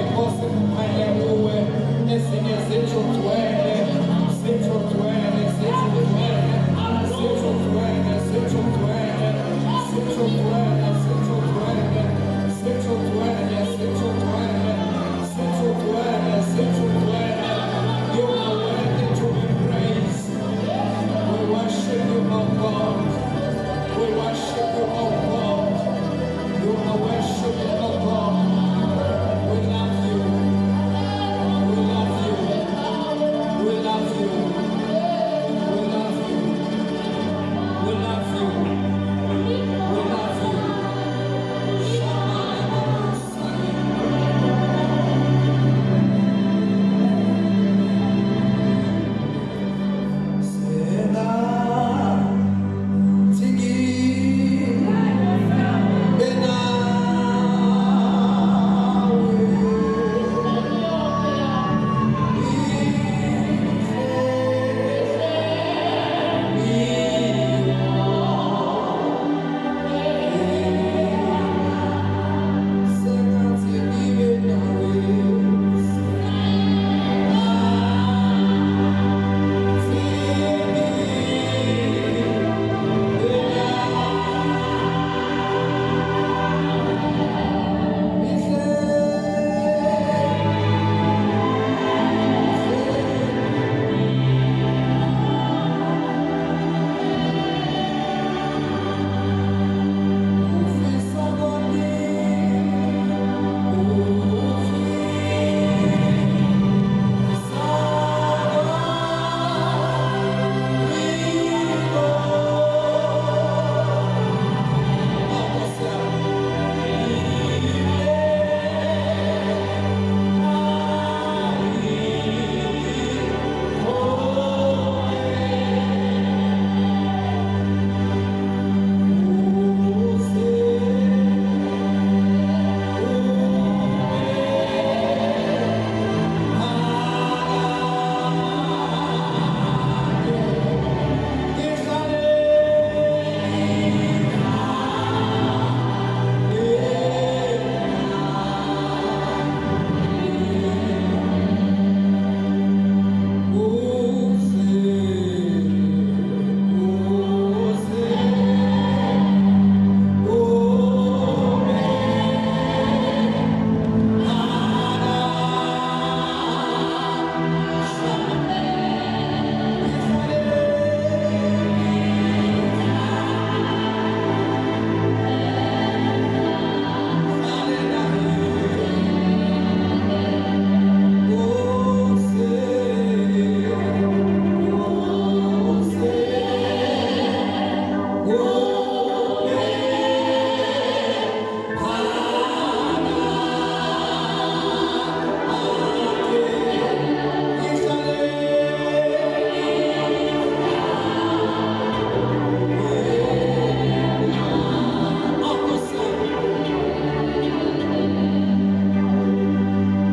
Inkosi kukhanya kuwe, ezinye zithu ugcwele, zithu ugcwele, zithu ugcwele, zithu ugcwele, zithu ugcwele, zithu ugcwele, zithu ugcwele, zithu ugcwele, zithu ugcwele, zithu ugcwele, zithu ugcwele. You are worthy to be praised. We worship you, O God. We worship you, O God. You are worshiped, O God. We love you. We love you. We love you. We love you. We love you. We love you. Shamalabusaya. Sengathi ngibe nawe. Sengathi ngibe nawe.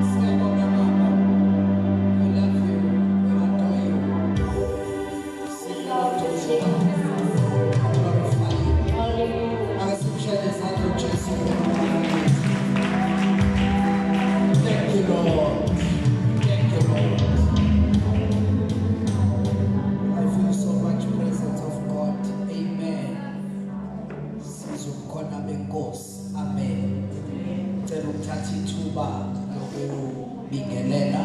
Siyabonga baba. We love you. We adore you. Glorify you. Ake simshayele izandla uJesu. Thank you, Lord. Thank you, Lord. I feel so much presence of God. Amen. Sizwe ubukhona benkosi. Amen. Cela ukuthatha ithuba lokubingelela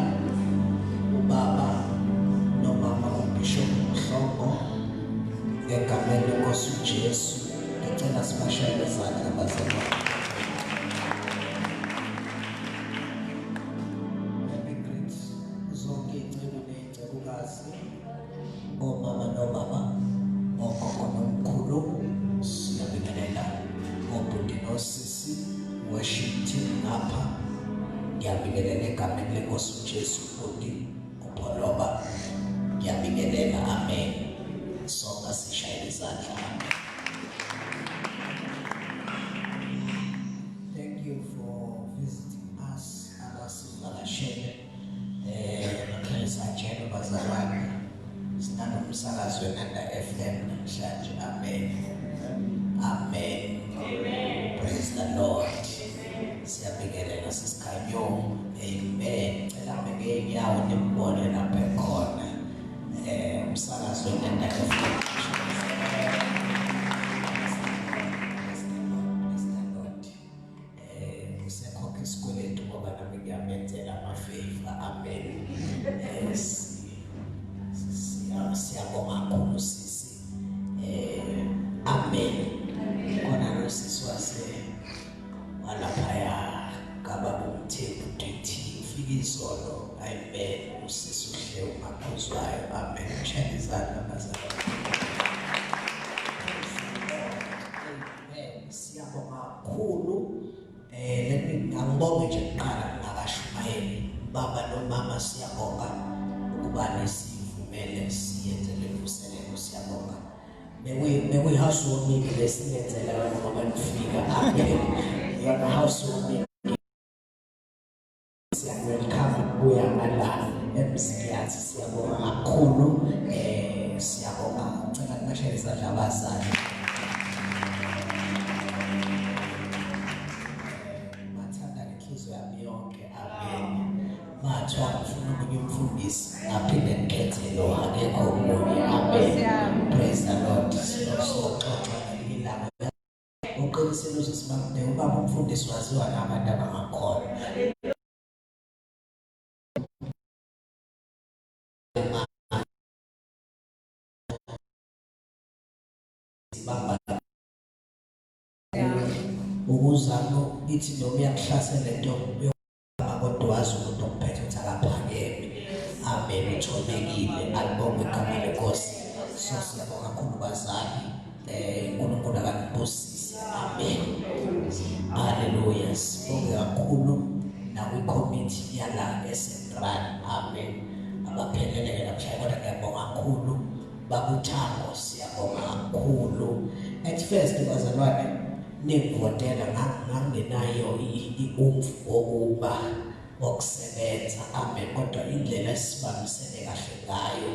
ubaba nomama uBishop Mhlongo egameni lenkosi uJesu. Ngicela sibashayele izandla bazalwane. Let me greet zonke iy'nceku ney'ncekukazi, omama nobaba, ogogo nomkhulu, siyabingelela obhuti nosisi, worship team ngapha. Ngiyabingelela egameni lenkosi uJesu bhuti uPholoba. Ngiyabingelela, amen. Sonke sishayele izandla, amen. Thank you for visiting us, abasivakashele emakhaya sajelo bazalwane. Sinanomsakazo weNanda FM namhlanje. Amen. Amen. Praise the Lord. Siyabingelela sisikhanyo. ngey'nyawo nimbone lapho ekhona um umsakazi wentandane. Usekhokha isikweletu ngoba nami ngiyamenzela ama-favor. Amen. Siyabonga kakhulu sisi. Amen. Khona nosisi wase walaphaya kababa uMthembu DT, ufika izolo. Amen. Usisi uhle umakhuzwayo. Amen. Shaya izandla bazalwane. Amen. Siyabonga kakhulu. Let me angibonge nje kuqala ngakashumayeli. Baba nomama, siyabonga ukuba nisivumele siyenze le mvuselelo. Siyabonga. Bekuyi house warming lesingenzela yona ngoba nifika. Amen. Yona house warming. Siya-welcome ukubuya ngala eMzinyathi. Siyabonga kakhulu. Siyabonga. Ngicela nibashayele izandla abazali. Bathanda ngenhliziyo yami yonke. Amen. Mathiwa ngifuna omunye umfundisi ngaphinde ngikhethe lo, akekho omunye. Amen. Praise the Lord. Soxoxa ngelinye ilanga. Uqinisile uZisimakude, ubaba umfundisi waziwa nabantu abangakholwa. Sibamba ukuzama ithi noma iyakuhlasela lento kodwa wazi umuntu okuphethe ukuthi akaphakeme. Amen. Uthobekile. Alibongwe igama leNkosi. So siyabonga kakhulu bazali. UNkulunkulu akanibusise. Amen. Haleluya. Sibonge kakhulu nakwi-committee yala eCentral. Amen. Abaphelele-ke namhlanje kodwa ngiyabonga kakhulu babuthango, siyabonga kakhulu. At first bazalwane ningivotela ngangingenayo i-umfu wokuba wokusebenza. Amen. Kodwa indlela esibambisene kahle ngayo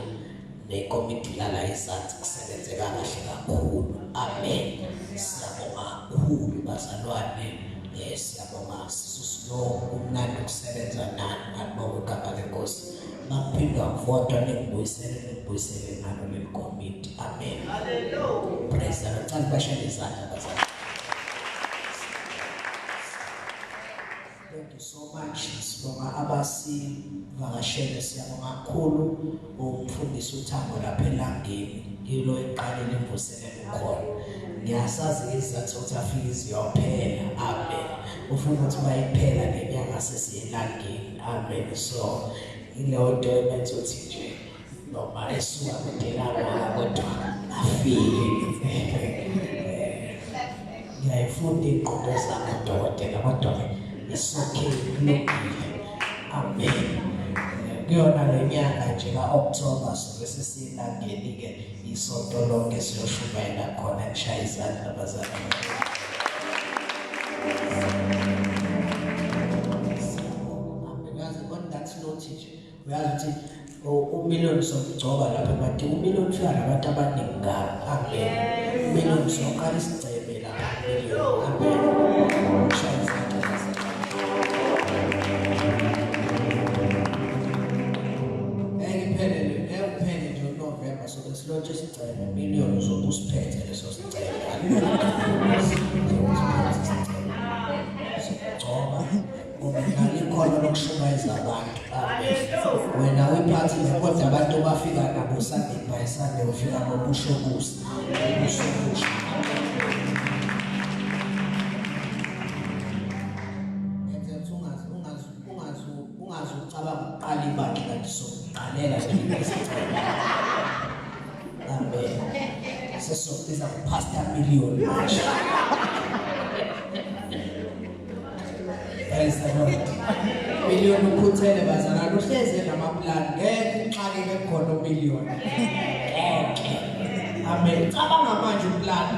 nekomiti lala ezansi kusebenzeka kahle kakhulu. Amen. Siyabonga kakhulu bazalwane. Siyabonga sisusilo, kumnandi ukusebenza nani. Alibonge igama leNkosi. Makuphindwa kuvotwa ningibuyisele ngalo leli komiti. Amen. Hallelujah. Praise the Lord. Cela bashayele izandla bazalwane. Thank you so much. Sibonga abasivakashele, siyabonga kakhulu umfundisi uThango lapha elangeni. Ngilo eqalile imvuselelo khona. Ngiyasazi isizathu sokuthi afike iziyophela. Amen. Ufuna ukuthi mayiphela lenyanga sesiyelangeni. Amen. So ileyo nto emenza ukuthi nje noma esuka kudelanga kodwa afike. Ngiyayifunda iy'ngqondo zami dokotela, kodwa-ke it's okay, kulungile. Amen. Kuyona le nyanga nje ka-October sobe sesiyelangeni-ke isonto lonke siyoshumayela khona. Nishaye izandla bazalwane. Uyazi on that note nje, uyazi ukuthi umillion somgcoba lapha emadini, umillion ufika nabantu abaningi kabi. Amen. Umillion soqala isigceme lapha, umillion. Amen. Shaya izandla bazalwane. Ngeke iphele, ngeke uphele nje uNovember sobe silontshe isigceme, million uzobe usiphethe leso sigceme. Sokugcoba ngoba nalo ikhono lokushumayeza abantu. Amen. Wena uyiphathi kodwa abantu bafika nabo Sunday by Sunday, ufika ngobusho busa. Ubusho busha. Enze ukuthi ungazi ungazi ungazi ungazi ucabanga ukuqala ibandla kanti sokuqalela nje isicelo. Amen. Sesokubiza ngo-Pastor Million manje. Praise the Lord. Million ukhuthele bazalwane, uhlezi enamaplan, ngeke uxakeke khona umillion. Ngeke. Amen. Cabanga manje uplan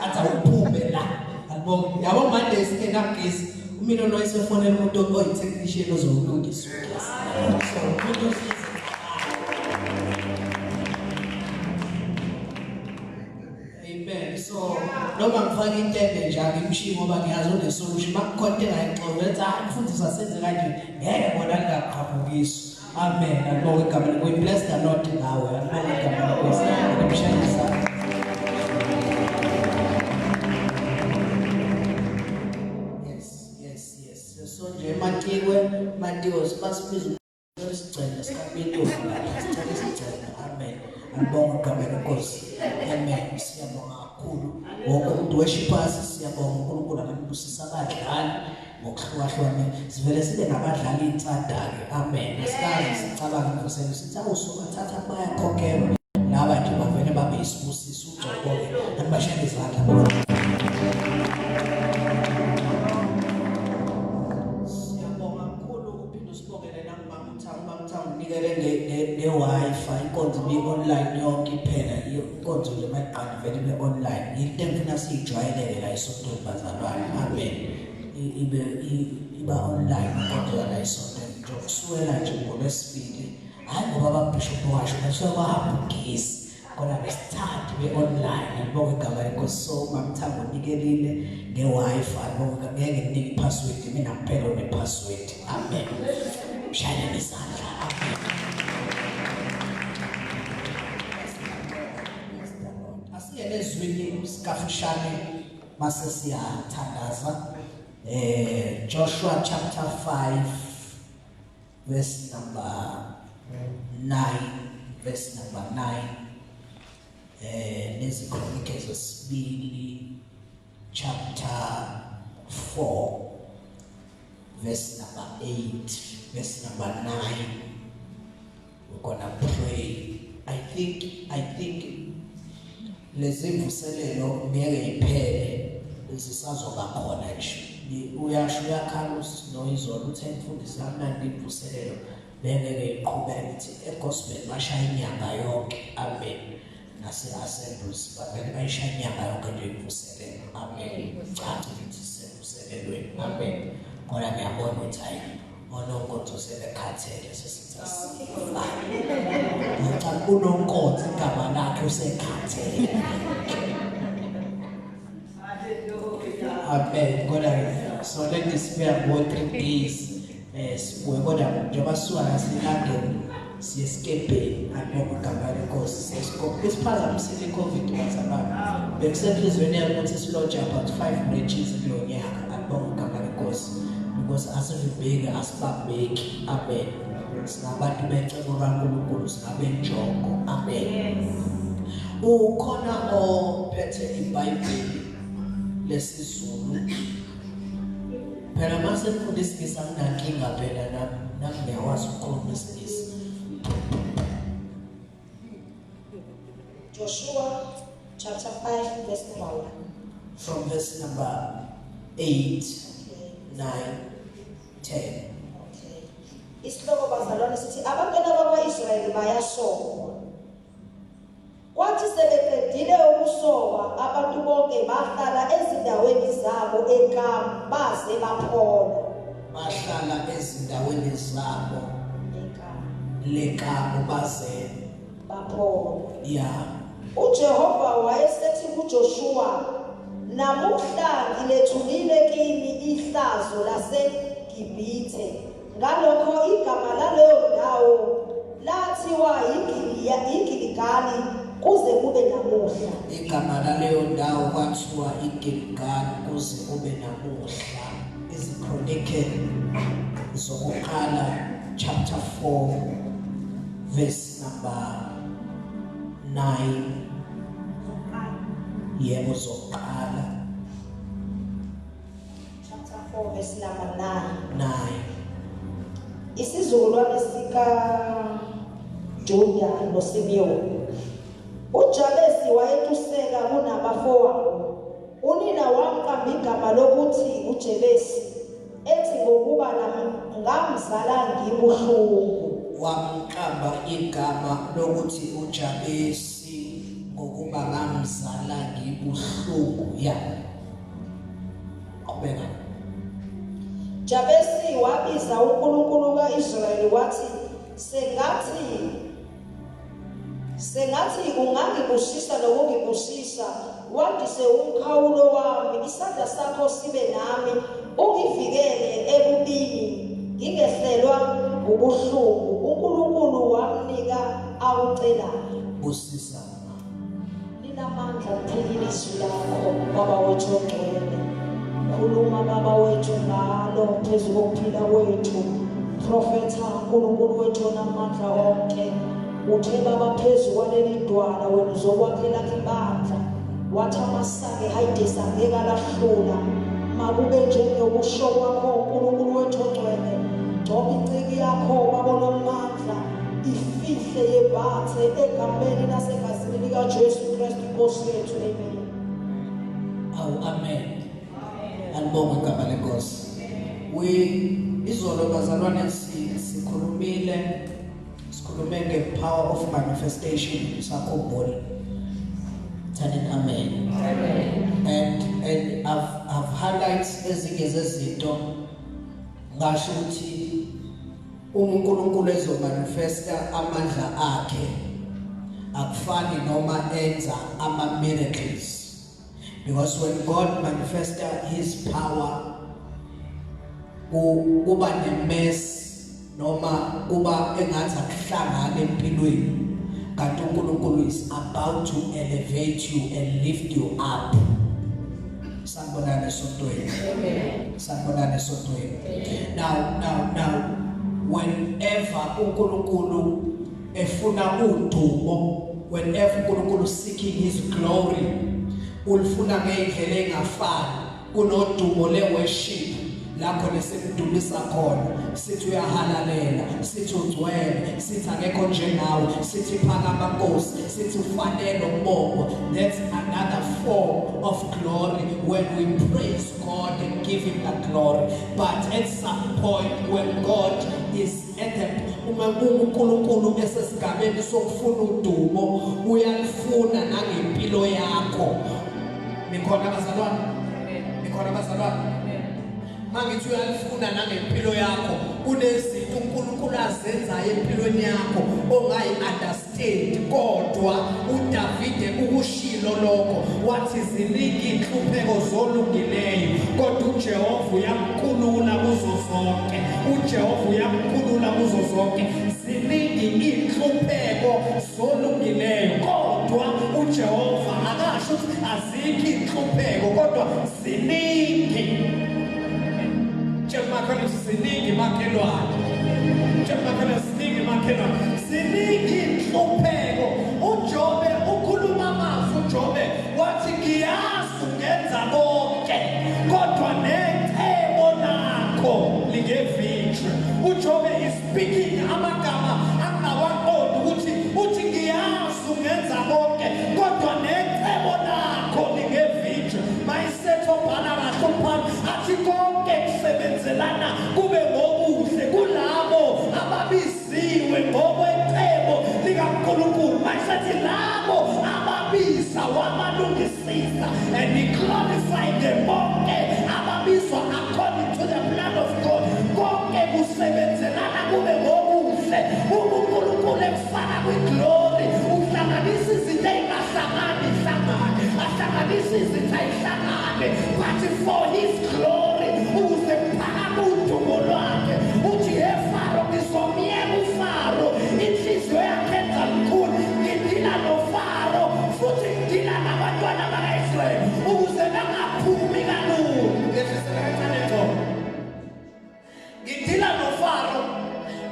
athi awuphume la. Alibonge. Yabo Monday singenagesi. Umillion wayesefonela umuntu oyi-technician ozowulungisa ugesi. So umuntu ohlezi. Amen. So noma ngifaka intende nje angimshiyi ngoba ngiyazi une-solution. Makukhona into engayixoxa ethi hayi mfundisi asenze kanje, ngeke bona lingaqhamukiswa. Amen. Alibonge igama lenkosi. We bless the Lord ngawe. Alibonge igama lenkosi. Ngimshayisa. Yes, yes, yes. So nje ematikwe, matiko sibasibiza isigcene sikaPetru sicela isigcene. Amen. Alibonge igama lenkosi. Amen. Siyabonga kakhulu. Wonke umuntu worshipers siyabonga uNkulunkulu akanibusisa abadlali ngokuhlukahlukana sivele sibe nabadlali insada-ke amen asikaze sicabange imvuselo sithi awu sobathatha bayakhokhelwa laba nje bavele babe isibusiso ugcobo-ke anibashayele izandla siyabonga kakhulu uphinde usibongele nangumama uThango umama uThango unikele nge-Wi-Fi inkonzo ibi-online yonke iphela inkonzo nje mayiqala ivele ibe-online into engifuna siyijwayeleke la esontweni bazalwane amen ibe iba online inkonzo yala esontweni nje kusukela nje ngolwesibili hhayi ngoba ababhishobhi washo basuke kwahamba ugesi Kona besithathu be-online ngibonga igama lenkosi so mamthango unikelile nge-wifi ngibonga ngeke nginike i-password mina kuphela one-password amen mshayeleni isandla amen asingene ezwini sikafushane mase siyathandaza eh Joshua chapter 5 verse number 9 verse number 9 eh nezikronike zesibili chapter 4 verse number 8 verse number 9 we're gonna pray i think i think lezimvuselelo ngeke iphele zisazoba khona nje uyasho uyakhala usinoyizolo uthe mfundisi kamnandi imvuselelo bengeke iqhubeke ukuthi egospel bashaya inyanga yonke amen nase-assemblies bavele bayishaya inyanga yonke nje imvuselelo amen cace ukuthi sisemvuselelweni amen kodwa ngiyabona ukuthi hayi ononkonzo sebekhathele sesithi asifa ngicabanga unonkonzo igama lakhe usekhathele amen kodwa so let this be about 3 days eh sibuye kodwa njengoba sisuka la silandeni siye esikebheni alibonga igama lenkosi siye esikebheni isiphazamisile i-covid bazalwane bekusenhliziyweni yami ukuthi siloje about 5 branches kulo nyaka alibonga igama lenkosi because asivimbeki asibambeki amen singabantu becebo kaNkulunkulu singabenjongo amen ukhona ophethe iBhayibheli lesizulu phela mase ngifunda isingisi anginankinga phela nami nami ngiyakwazi ukukhuluma isingisi Joshua chapter 5 verse number 1 from verse number 8 9 10 okay isihloko bazalwane sithi abantwana bakwa-Israyeli bayasokwa Kwathi sebeqedile ukusoka abantu bonke bahlala ezindaweni zabo ekamu baze baphola. Bahlala ezindaweni zabo lekamu baze baphola. Ya. UJehova wayesethi kuJoshuwa, Namuhla ngilethulile kini ihlazo laseGibhithe. Ngalokho igama laleyo ndawo lathiwa yiGiligali kuze kube namuhla. Igama laleyo ndawo kwathiwa iGiligali kuze kube namuhla. IziKronike zokuqala chapter 4 verse number 9 yebo zokuqala Chapter 4 verse number 9. 9. Isizukulwane sika Juda noSimiyoni. uJabesi wayetuseka kunabafowabo. Unina wamqamba igama lokuthi uJebesi ethi ngokuba ngamzala ngibuhlungu. Wamqamba igama lokuthi uJabesi ngokuba ngamzala ngibuhlungu ya. Qhubeka. Jabesi wabiza uNkulunkulu kaIsrayeli wathi, sengathi sengathi ungangibusisa nokungibusisa, wandise umkhawulo wami, isandla sakho sibe nami, ungivikele ebubini, ngingehlelwa ubuhlungu uNkulunkulu wamnika akucelayo. Busisa. Linamandla kuphila izwi lakho Baba wethu ongcwele. Khuluma Baba wethu ngalo phezu kokuphila kwethu. Profetha uNkulunkulu wethu onamandla onke. Uthe Baba phezu kwaleli dwala wena uzokwakhela ibandla. Wathi amasaka eHayidesi angeke alahlula. Makube njengokusho kwakho uNkulunkulu wethu ongcwele. Gcoba inciki yakho Baba onamandla. Ifihle yembathe egameni nasegazini likaJesu Kristu inkosi yethu. Amen. Awu amen. Alibongwe igama lenkosi. We izolo bazalwane sikhulumile sikhulume nge-power of manifestation sakhumbula. Thani amen. Amen. And I've highlights ezinye zezinto ngasho ukuthi uma uNkulunkulu ezomanifesta amandla akhe akufani noma enza ama miracles because when God manifesta his power kuba nemess noma kuba engathi akuhlangane empilweni kanti uNkulunkulu is about to elevate you and lift you up. Sanibonani esontweni. Amen. Sanibonani esontweni. Now whenever uNkulunkulu efuna udumo, whenever uNkulunkulu seeking his glory, ulifuna ngeindlela engafani. Kunodumo leworship la khona esimdumisa khona, sithi uyahalalela, sithi ugcwele, sithi akekho njengawe, sithi phakama Nkosi, sithi ufanele ukubongwa. That's another form of glory when we praise God and give him the glory. But at some point when God is at the uma uNkulunkulu esesigabeni sokufuna udumo, uyalifuna nangempilo yakho. Nikhona bazalwane? Nikhona bazalwane? Mangithi uyalifuna nangempilo yakho, kunezinto uNkulunkulu azenzayo empilweni yakho ongayi-understand, kodwa uDavide ukushilo lokho wathi ziningi inhlupheko zolungileyo, kodwa uJehova uyamkhulula kuzo zonke. uJehova uyamkhulula kuzo zonke. Ziningi inhlupheko zolungileyo, kodwa uJehova akasho ukuthi azikho inhlupheko, kodwa ziningi. Tshela umakhelwane ukuthi ziningi makhelwane. Tshela umakhelwane ziningi makhelwane. Ziningi inhlupheko. uJobe ukhuluma amazwi, uJobe wathi ngiyazi ungenza konke, kodwa necebo lakho lingevinjwe. uJobe is speaking amagama angawaqondi ukuthi uthi ngiyazi ungenza konke, kodwa necebo lakho lingevinjwe. Mayisetho bhala kahle uphana athi konke kusebenzelana kube ngokuhle kulabo ababiziwe ngokwecebo likaNkulunkulu. Mayisethi labo ababiza wabalungisisa, and he glorified them bonke ababizwa according to the plan of God. Konke kusebenzelana kube ngokuhle. Uma uNkulunkulu ekufaka kwiglory, uhlanganisa izinto ey'ngahlangani ihlangane, ahlanganisa izinto ayihlangane, but for his glory, ukuze kuphakame udumo lwakhe. Uthi he Faro, ngizomyeka uFaro, inhliziyo yakhe enza lukhulu. Ngidila noFaro futhi ngidila nabantwana baka-Israyeli ukuze bangaphumi kalula. Ngehlisela kancane ngcono. Ngidila noFaro,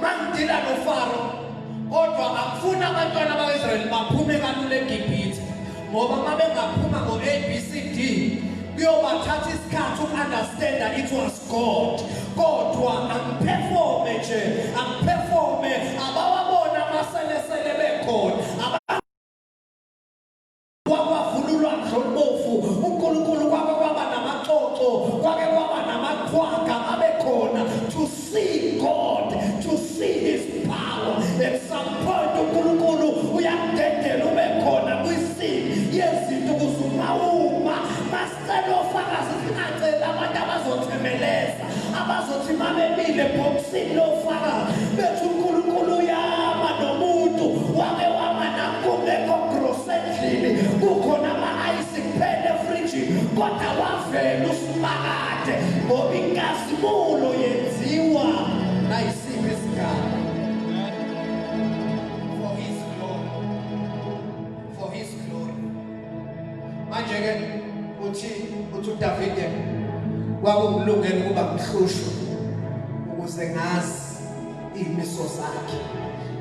mangidila noFaro, kodwa angifuni abantwana baka-Israyeli baphume kalula eGibhithe, ngoba uma bengaphuma ngo-A B C D kuyobathatha isikhathi uku-understanda it was God. Kodwa angiperforme nje, angiperforme abawabona amaselesele bekhona kwavula ulwandle olubovu. uNkulunkulu kwake kwaba namaxoxo, kwake kwaba namaqhwaga abekhona to see God, to see his power. At some point uNkulunkulu uyakudedela ube khona kwisini yezinto ukuze ungawuma. Masicela ofakazi, singaceli abantu abazothemeleza, abazothi mabemile ebhokisini lofakazi. Manje ke uthi uthi uDavide kwakungilungela ukuba ngihlushwe ukuze ngazi iy'miso zakhe.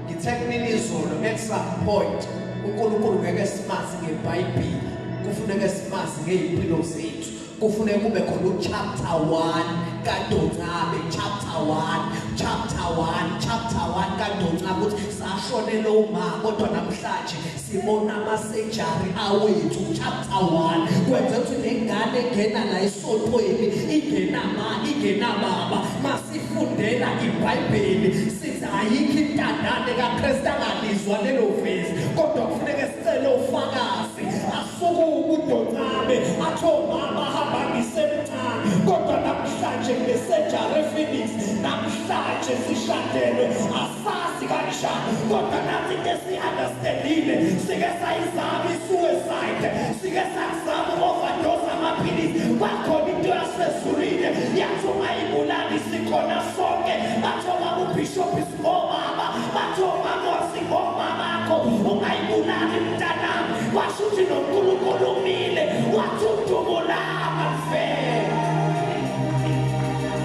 Ngithe kunini izolo at some point uNkulunkulu ngeke simazi ngeBhayibheli, kufuneka simazi ngey'mpilo zethu. Kufuneka kube khona uchapter 1 kaDoncabe, chapter 1, chapter 1, chapter 1 kaDoncabe ukuthi sashonela uma kodwa namhlanje sibona amasejari awethu chapter 1 kwenza ukuthi nengane engena la esontweni ingenama ingenababa masifundela iBhayibheli sithi ayikho intandane kaKristu angalizwa lelo vesi kodwa kufuneka sicele ufakazi asukume uDoncabe athi omama hamba ngisemncane kodwa namhlanje ngisejari ePhoenix namhlanje sishadelwe asazi kanjani kodwa nathi into esi-understandile sike sayizama i-suicide sike sakuzama uku-overdose amaphilisi kwakhona into yasezulwini yathi ungayibulali sikhona sonke bathi obaba ubhishobhi singobaba bathi omama singomamakho ungayibulali mntanami washo ukuthi nonkulunkulu umile wathi udubulanga kufela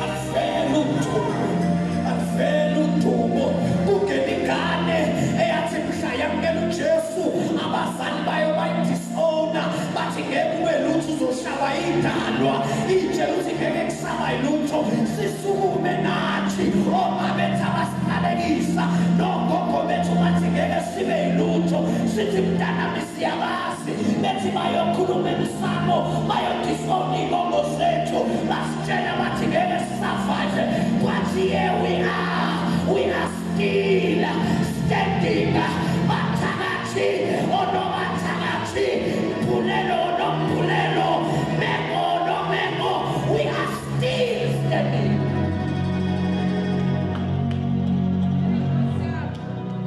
akufela udumo akufela udumo kungena ingane eyathi mhla yamukela ujesu abazali bayo bayidisowna bathi ngeke ube lutho uzoshawa idalwa itshela ukuthi ngeke kusaba yilutho sisukume nathi omabethu abasiqalekisa nogogo bethu bathi ngeke sibe yilutho sithi mntanami siyabazi bethi bayokhuluma emsamo bayodisona iy'bongo zethu basitshela bathi ngeke sisurvive kwathi ye we are we are still standing bathakathi onobathakathi mbulelo onombulelo mengo onomengo we are still standing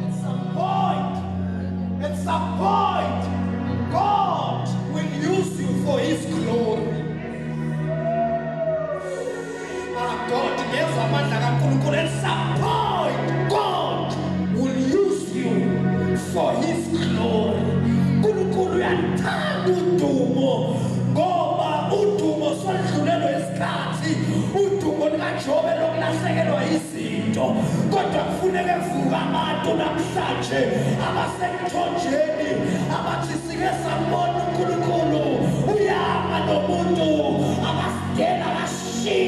At some point, at some point, God will use you for His glory. Ah, God, ngezwa amandla kaNkulunkulu. At some point, God will use you for His glory. uNkulunkulu uyathanda udumo ngoba udumo solidlulelwe isikhathi. Udumo likaJobe lokulahlekelwa izinto. Kodwa kufuneka kuvuka abantu namhlanje abasemthonjeni abathi sike sambona uNkulunkulu uyama nomuntu abasidela bashiye.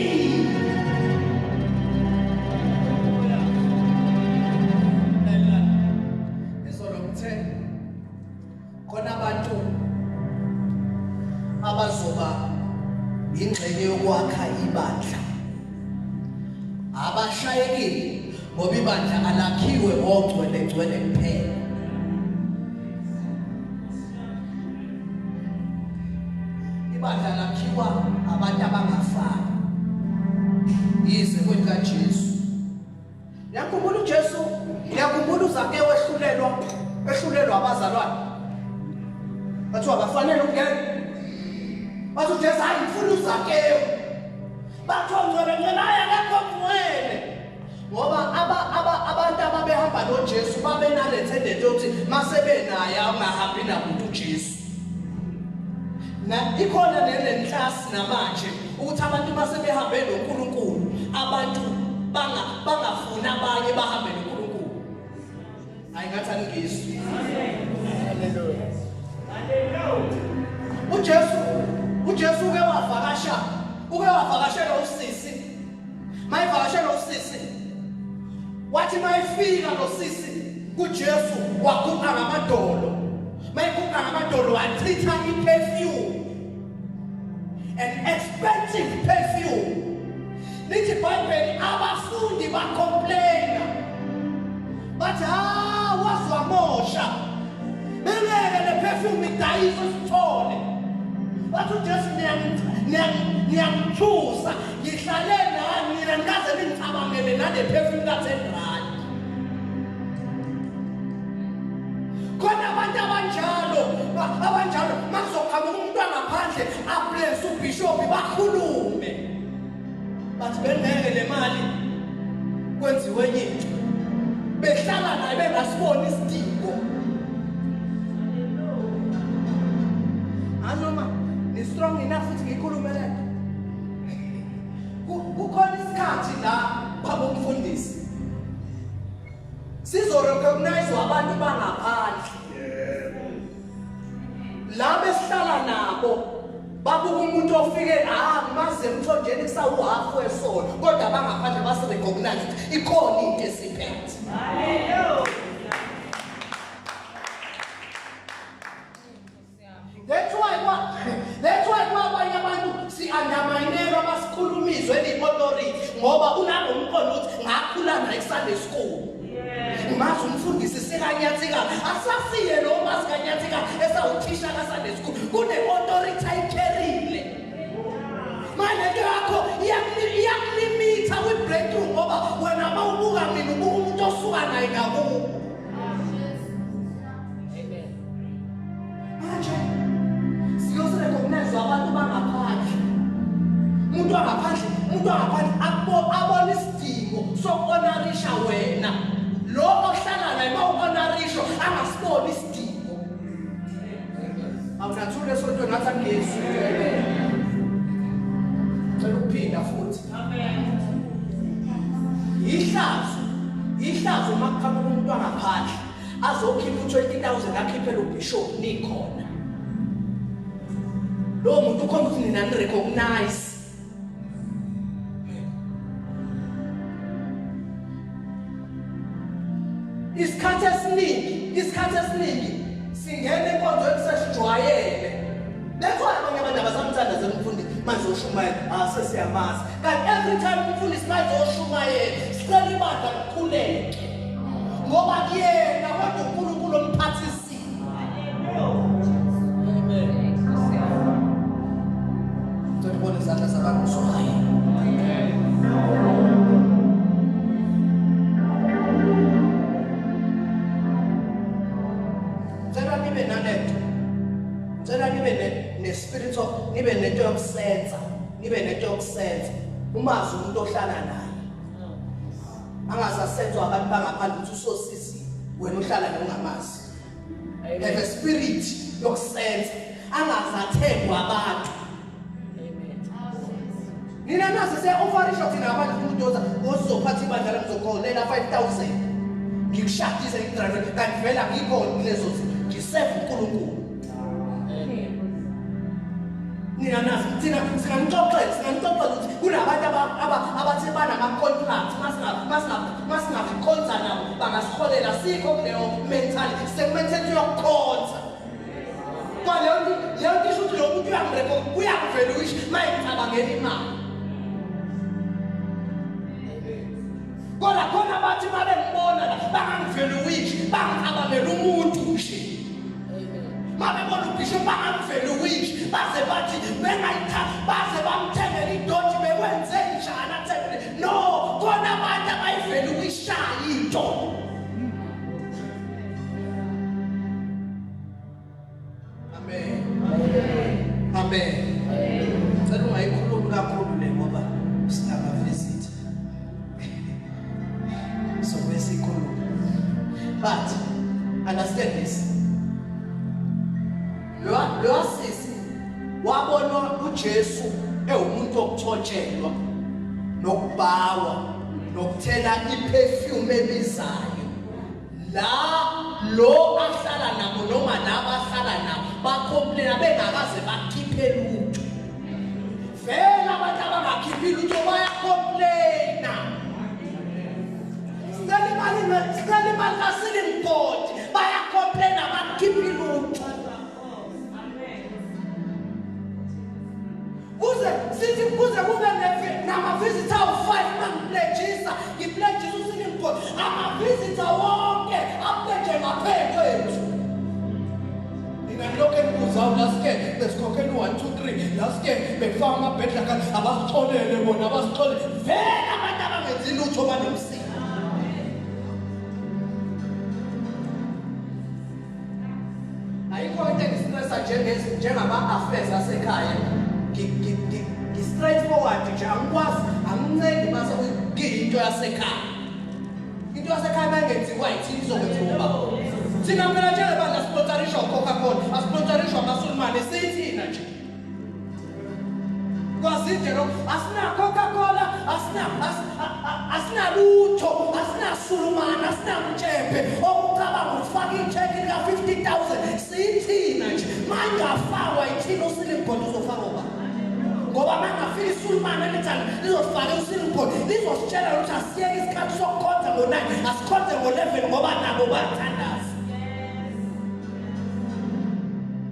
Izolo ngithe khona abantu abazoba ingxenye yokwakha ibandla abashayekile ngoba ibandla alakhiwe ngogcwele gcwele kuphela ibandla lakhiwa abantu abangafani yize kwelikaJesu Niyakhumbula uJesu, niyakhumbula uZakewu ehlulelwa, ehlulelwa abazalwane. Bathiwa abafanele ukungena. Bathi uJesu hayi ngifuna uZakewu. Bathi ongcwele ngcwele hayi akekho ngcwele. Ngoba aba aba abantu ababehamba noJesu babenale tendency yokuthi masebenaye angahambi namuntu uJesu. Na ikhona nelenhlasi namanje ukuthi abantu masebehambe noNkulunkulu abantu banga bangafuni abanye bahambe noNkulunkulu. Hayi ngathi aningizwa. Hallelujah. uJesu uJesu uke wavakasha uke wavakashela usisi mayivakashela usisi wathi mayifika lo sisi kuJesu waguqa ngamadolo mayiguqa ngamadolo wachitha iperfume an expensive perfume lithi iBhayibheli abafundi bacomplaina bathi ha wazwamosha bengeke le perfume idayiswe sithole bathi uJesu niyangithusa ngihlale nani nina nikaze ningicabangele nale perfume ka-10 rand khona abantu abanjalo abanjalo makuzoqhamuka umuntu angaphandle abless ubhishobhi bakhulume bathi bengeke le mali kwenziwe enye into behlala naye bengasiboni isidingo anoma Ngikhulume lento. Kukhona isikhathi la baba umfundisi. Sizo recognize abantu bangaphandle. La besihlala nabo babuka umuntu ofike ah maze emthonjeni kusawuhafu wesono kodwa bangaphandle base recognize ukuthi ikhona into esiphethe. Hallelujah. That's why kwa that's why kwabanye abantu si underminelwa basikhulumizwe eliauthority ngoba unangomqondo ukuthi ngakhula naye Sunday school. Ngazi umfundisi sekanyathika asasiye lo masikanyathika esawuthisha ka Sunday school kune authority ayikherile. Manje into yakho iyakulimitha kwi breakthrough ngoba wena mawubuka mina ubuka umuntu osuka naye ngakubo. Manje siyoserecognize abantu bangaphandle. Umuntu wangaphandle, umuntu wangaphandle akubo abona isidingo sokuonarisha wena. Lo ohlala naye mawuonarisho angasiboni isidingo. Awunathule esontweni ngathi angizwi. Cela ukuphinda futhi. Amen. Ihlazo, ihlazo makuqhamuka umuntu wangaphandle. azokhipha u-20000 akhiphele ubishop nikhona lowo muntu ukhomba ukuthi nina ni-recognize isikhathi esiningi isikhathi esiningi singena enkonzweni sesijwayele that's why abanye abantu abasamthandazela umfundisi manje ushumayela ah sesiyamazi kanti every time umfundisi manje oshumayela sicela ibandla likhuleke ngoba kuyena kodwa uNkulunkulu omphathisile amen Ngicela ubone izandla zabantu usuhayi Ngicela nibe nalento Ngicela nibe ne spirit of nibe nento yokusenza nibe nento yokusenza umazi umuntu ohlala naye angasasenzwa abantu bangaphandle ukuthi usosizi wena uhlala nongamazi have a spirit yokusenza angazathengwa abantu nina nazi siya-ofarisha thina abantu umuntu oza ozophatha ibandla lami ngizokholela 5000 ngikushadise ngikudrive kanti vele angikhona kulezo zinto ngiseva unkulunkulu nina nazi thina singanixoxela singanixoxela ukuthi kunabantu abathi banama-contract masingakhonza nabo bangasiholela sikho kuleyo mentality sekumentality yokukhonza kwa leyo nto leyo nto isho ukuthi lo muntu uyangireko uyangivela uyisho uma ngicabangela imali kodwa khona bathi uma bengibona la bangangivela uyisho bangicabangela umuntu nje uma bebona ubhisho bangamvela uyisho baze bathi bengayithatha baze bamthengele idoji bekwenze njani athengele no khona abantu abayivela ukuyishaya into Amen. Amen. Cela ungayikhulumi kakhulu le ngoba sinama visit. So besikhuluma. But understand this. Lo lo sisi wabonwa uJesu ewumuntu okuthotshelwa nokubawa nokuthela iperfume ebizayo la lo ahlala nabo noma laba ahlala nabo bacomplaina bengakaze bakhiphe lutho vele abantu abangakhiphi lutho bayacomplaina sicela imali sicela imali kasilimgodi bayacomplaina bakhiphi lutho kuze sithi kuze kube nama-visitor awu-five uma ngiplejisa ngiplejisa usilimgodi ama-visitor wonke apleje ngaphezu kwethu nina nilokhu enibuzayo last year besikhokhela u-one two three last year bekufaka amabhedla kanti abasixolele bona abasixolele vele abantu abangenzi lutho banomsini Ayikho into engistressa njengezi njengama-affairs asekhaya. Ngi-straight forward nje angikwazi angincengi mase kuyinto yasekhaya. Into yasekhaya uma ingenziwa yithini izokwenziwa ubaba. Thina phela njengebandla sponsorishwa uCoca-Cola, asponsorishwa amaSulumane, siyithina nje. Kwazide lokho asina Coca-Cola, asina asinalutho, asinasulumana, asinamtshephe okucabanga ukufaka icheck lika 50000 sithina nje. Mangafakwa ithina usilimboard uzofakwa ba. Ngoba mangafika isulumana lithanda lizofaka usilimboard lizositshela ukuthi asiyeke isikhathi sokukhonza ngo-9 asikhonze ngo-11 ngoba nabo bathandaza.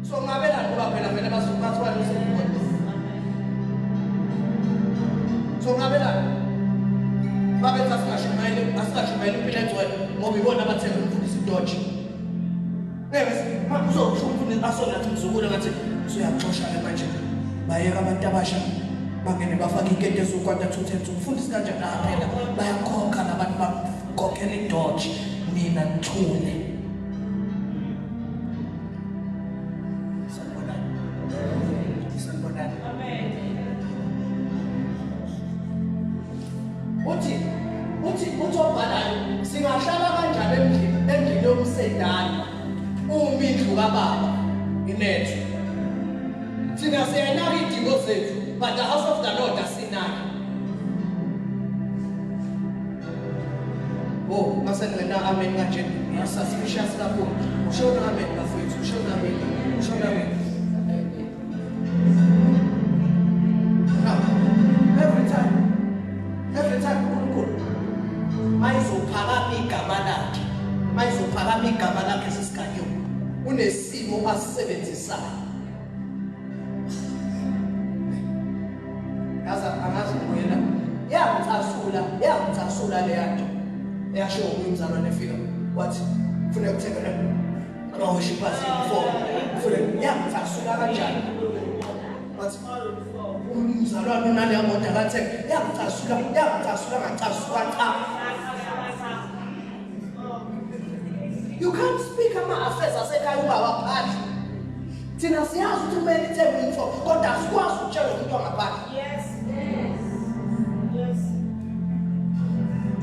So ngabelani ngoba phela vele basuka usilimboard. So ngabelani babethi asingashumayeli asingashumayeli impilo engcwele ngoba ibona abathenga umfundisi idoji. Ngeke uzosho umfundisi asonathi mzukulu ngathi usuyaxosha-ke manje bayeka abantu abasha bangene bafake inkento ezukwanta 210 umfundisi kanjani ah phela bayakhokha labantu bakhokhela idoji nina nithule. Sanibonani. Sanibonani. Amen. Uthi uthi uthi obhalayo singahlala kanjani endlini endlini yomsedani uma indlu kababa inethu. Thina siyanaka idingo zethu but the house of the Lord asinaki. Oh, mase ngena amen kanje suspicious kakhulu. Ushona amen bafethu, ushona amen. Ushona amen. Now, every time every time uNkulunkulu mayizophakama igama lakhe, mayizophakama igama lakhe sisiganyo unesimo asisebenzisayo. Yazi angazi ngibuyela yangicasula yangicasula leya nto eyashiwo umzalwane efika wathi kufuneka kuthenge ama-worshippers uniform kufuneka yangicasula kanjani wathi umzalwane unaleya moto akathenge yangicasula yangicasula ngacasuka cha You can't speak ama-affairs asekhaya ungawaphathi. Thina siyazi ukuthi kumele ithenge info kodwa asikwazi ukutshela umuntu ongaphandle. Yes. Yes.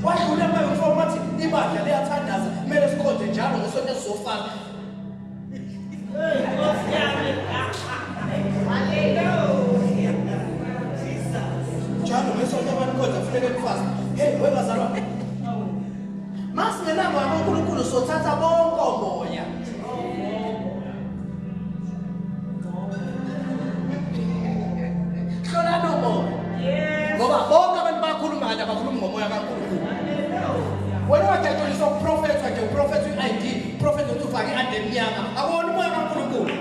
Wadlula ama-uniform wathi ibandla liyathandaza kumele sikhonze njalo ngesonto esizofana. Hey, Nkosi yami. Hallelujah. Jesus. Njalo ngesonto abantu khonza kufuneka kufasa. Hey, webazalwane. Masingenabo uNkulunkulu sothatha bonke omoya. Hlolani umoya. Ngoba bonke abantu bakhuluma kanti abakhulumi ngomoya kaNkulunkulu. Wena wajatshuliswa uprofetha nje uprofetha i-ID, uprofetha ukuthi ufake i-ID emnyama. Akuwona umoya kaNkulunkulu.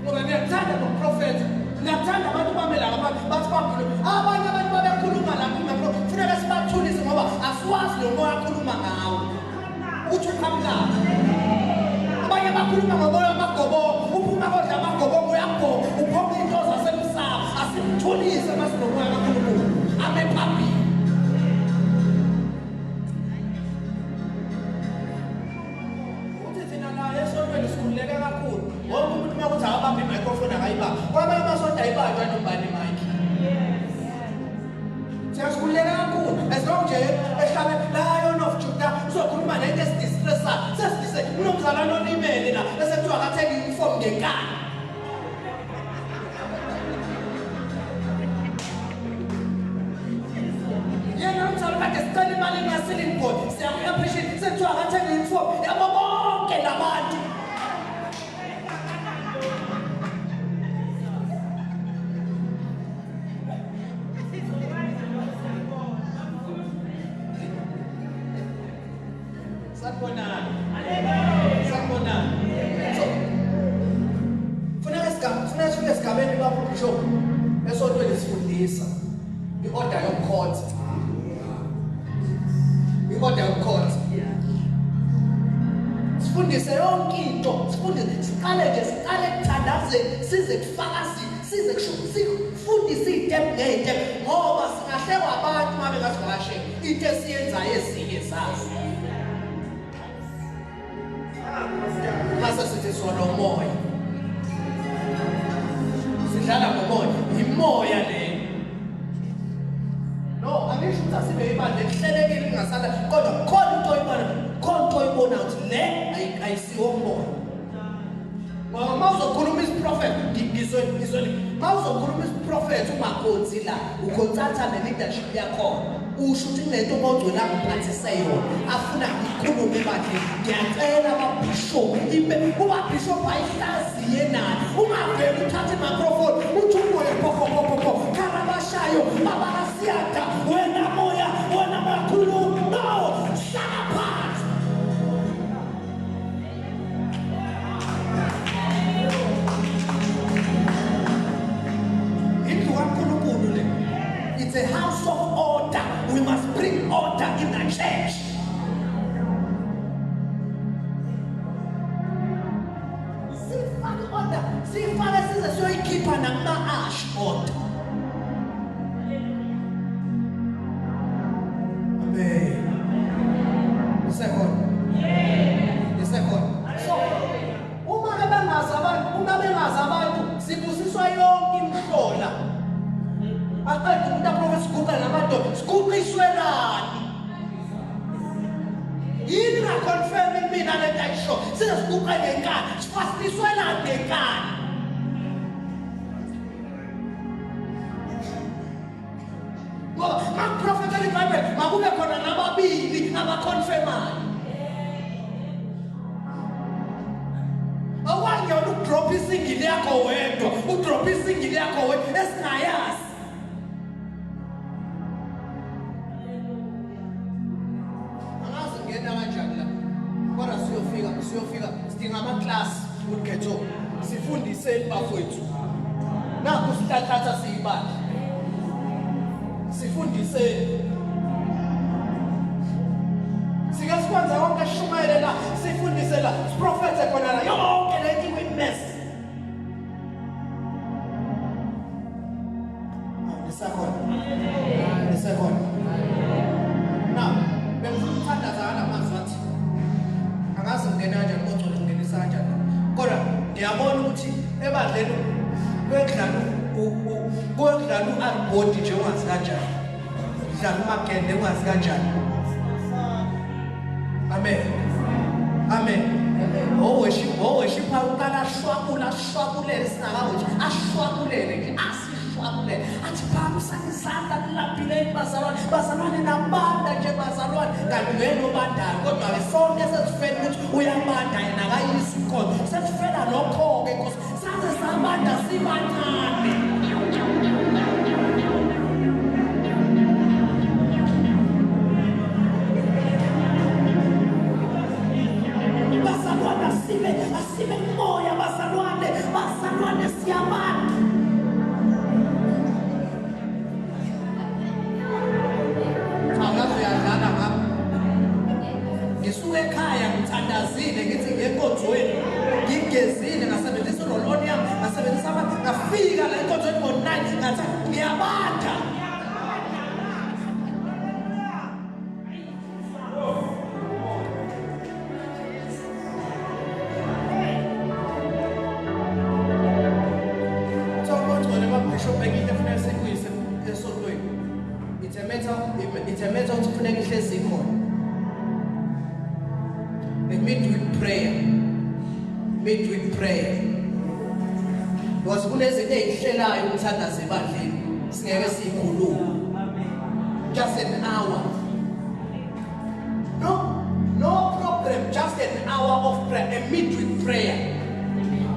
Ngoba ngiyakuthanda ngokuprofetha. Ngiyakuthanda abantu bame la abantu bathi bambule. Abanye abantu babekhuluma la kungekho funeka sibathulise ngoba asiwazi lo moya akhuluma ngawo. Uthi uqhamukaphi. Abanye bakhuluma ngomoya wamagobongo, uphuma kodla amagobongo uyabhonga, uphonga into zasemsamo. Asimthulise masinomoya kaNkulunkulu. Ame phambili. Uthi thina la esontweni sikhululeke kakhulu. Wonke umuntu uma kuthi akabambe i-microphone akayibambi. Kwamanye amasonto ayibanjwa noma ubani imic. Siyasikhululeka kakhulu. As long nje ehlabe Lion of Judah uzokhuluma nento esidistressayo. Sesidise kunomzalwane olimele la bese kuthiwa akathenge uniform ngenkani. Yena umzali kade sicela imali nga-ceiling board siyaku-appreciate sekuthiwa akathenge uniform yabo bonke labantu. Sanibonani. Sanibonani. So funeka sigaba funeka sifike esigabeni baba uBishop esontweni sifundisa i-order yokukhonza. I-order yokukhonza. Sifundise yonke into, sifundise siqale nje siqale ekuthandazeni size kufakazini size kusho sifundise iy'tep ngey'tep ngoba singahlekwa abantu uma bengasivakashela into esiyenzayo ezinye zazo. Mase sithi solomoya. Sidlala ngomoya, yimoya leyo. No, angisho ukuthi asibe ibandla elihlelekile lingasala kodwa khona into oyibona, khona into oyibona ukuthi le ayisiwo umoya. Ngoba uma uzokhuluma isiprofetho, ngizwe ngizwe uma uzokhuluma isiprofetho ungakhonzi la, ukhonsatha ne-leadership yakhona. Usho ukuthi kunento ogcwele angiphathise yona, afuna ngikhulume ebandleni. Ngiyacela ababhishophu, ibe ubabhishophu ayihlaziye naye. Ungaveli uthathe imicrophone uthi umoya pho pho pho pho kharabashayo babarasiyada wena moya wena moya khuluma. No, hlala phansi. Indlu kaNkulunkulu le. It's a house of order. We must bring order in the church. Sifake order, sifake size siyoyikhipha nakuma-ash order. Amen. Isekhona. Isekhona. So uma ke bengazi abantu, uma bengazi abantu, sibusiswa yonke imihlola. Aqede umuntu aprofethe siguqa namadoda, siguqiswelani? Yini ngaconfirm mina lento ayisho? Size siguqe ngenkani, sifastiswelani ngenkani? Ngoba makuprofethela iBhayibheli makube khona nababili abaconfirmayo. Awangiyona ukudrop isingili yakho wedwa, udrop isingili yakho wedwa esingayazi. Angazi ngena kanjani la. Kodwa siyofika, siyofika sidinga ama-class ukhetho. Sifundiseni bafowethu. Nakhu sihlanhlatha siyibandla. Sifundiseni. Sike sikwenza konke sishumayele la, sifundise la, siprofethe khona la. Yonke le nto iwimess. Nisakhona? Nisakhona? Now, bengifuna ukuthandaza ngala mazwi athi angazi ngingena kanjani kogcwele ngingenisa kanjani. Kodwa ngiyabona ukuthi ebandleni kuyodlala kuyodlala u-arbodi nje ungazi kanjani. Dlala umagende ungazi kanjani. Amen. Amen. Oworship, oworship uqala ashwabula ashwabulele singakaworship ashwabulele nje asishwabulele athi phakamisani isandla nilambile bazalwane bazalwane nabanda nje bazalwane kanti uyena obandayo kodwa-ke sonke sesifela ukuthi uyabanda yena akayisi inkonzo sesifela lokho-ke nkosi saze sabanda sibancane. Bazalwane asibe asibe kumoya bazalwane bazalwane siyabana. Cha ngaze uyadlala ngami. Ngisuke ekhaya ngithandazile ngithi ngiye enkonzweni. Ngigezile ngasebenzisa roll-on yami, ngasebenzisa ama ngafika la enkonzweni ngo-9 ngathi ngiyabanda. Kuthiwa ongcwele babhishobhi enye into efuneka sikuyise esontweni. It's a matter, it's a matter ukuthi kufuneka ihlezi ikhona. A midweek prayer. Midweek prayer. Because kunezinto ezihlelayo ukuthandaza ebandleni singeke siyikhulume. Just an hour. No, no problem, just an hour of prayer, a midweek prayer.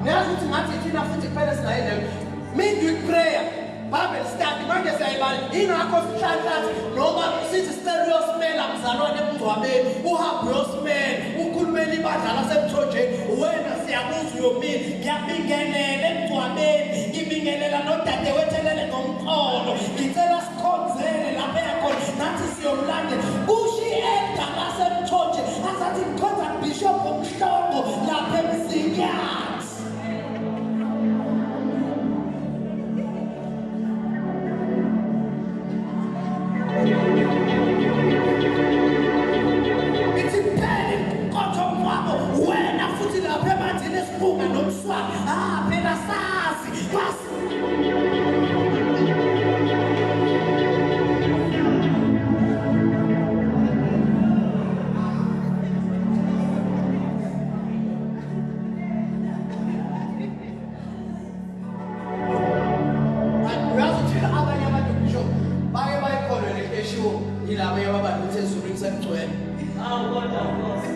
Niyazi ukuthi ngathi thina futhi kuphela singaye leyo. Midweek prayer. Bible study manje siyayibala ingakho sihlanhlatha noma sithi sicela uyosimela mzalwane emngcwabeni uhambe uyosimela ukhulumela ibandla lasemthonjeni wena siyakuzwa uyomile ngiyabingelela emngcwabeni ngibingelela nodadewethu elele ngomqolo ngicela sikhonzele lapha eyakhona nathi siyomlandela kusho i-elda lasemthonjeni asathi ngikhonza bishop umhlongo lapha emzinyathi. Ithi kuphela inkonzo mngcwabo wena futhi lapha emanzini esiphunga nomswani ah phela sazi kwasi Yilabo yababala ukuthi ezulwini sekugcwele. Awu kodwa Nkosi.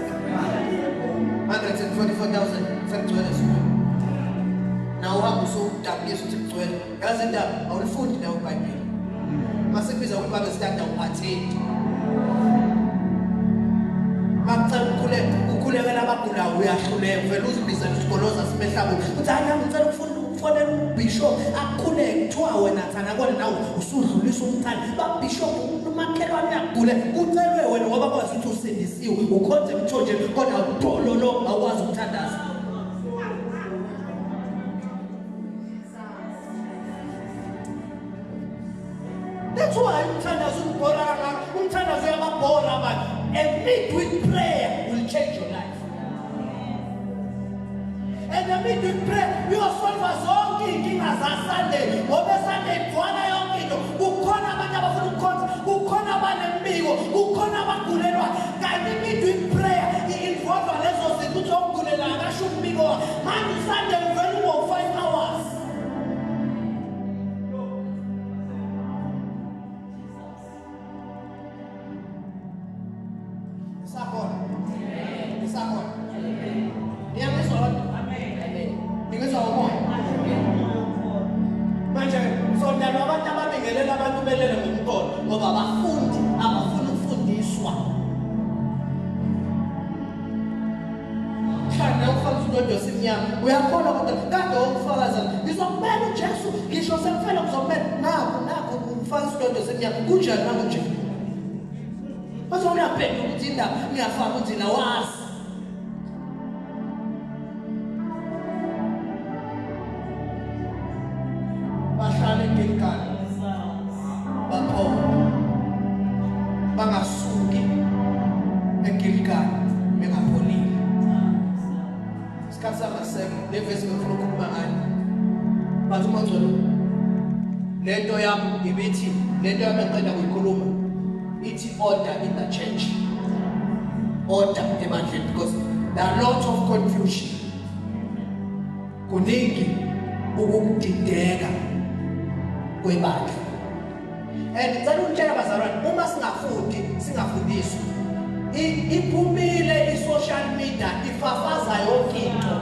144,000 sekugcwele ezulwini. Nawe uhamba usudabukisa ukuthi kugcwele. Yazi indaba awulifundi nawe iBhayibheli. Masekubiza ukuthi babe sitanda u-attend. Makucela ukukhuleka, ukhulekela abagulayo uyahluleka vele uzibiza isigoloza simehlabo. Uthi hayi nami ngicela ukufunda ukufonela ubishop akukhuleke kuthiwa wena thana kona nawe usudlulisa umthandi. Babishop umakhelwane uyagula kucelwe wena ngoba kwazi ukuthi usindisiwe ukhonze emthonjeni kodwa dololo awukwazi ukuthandaza. That's why umthandazo ubhora kangaka. Umthandazo uyababhora abantu. A midweek prayer will change your life. And a midweek prayer uyosolva zonke iy'nkinga zaSunday ngoba eSunday igcwala yonke into. Kukhona abantu abafuna ukukhonza, kukhona abanembiko, kukhona abagulelwa. Kanti i-midweek prayer i-involva lezo zinto ukuthi okugulelayo akasho umbiko. Manje uSunday uvela ubo-five hours. Isakhona. Isakhona. Niyangizwa kodwa? Amen. Ningizwa umoya? Manje sondalwa abantu ababingelela abantu belele ngomqondo ngoba abafundi abafuni ukufundiswa. Mhlawumbe ufaka isidodo simnyama uyakholwa kodwa kade wokufakaza ngizokubeka uJesu ngisho sekufela ngizokubeka nakho nakho ufaka isidodo simnyama kunjani nakunje bese uyaphendula ukuthi indaba ngiyafaka ukuthi nawazi bahlale eGilgal baphole bangasuki eGilgal bengapholile isikhathi sangasekho le vesi ngifuna ukukhuluma ngayo bathi uma ngcwele lento yami ibithi lento yami engiqeda kuyikhuluma ithi order in the church order ebandleni because there are lot of confusion Kuningi ukudideka kwebandla. And ngicela ukutshela bazalwane uma singafundi singafundiswa iphumile i-social media ifafaza yonke into.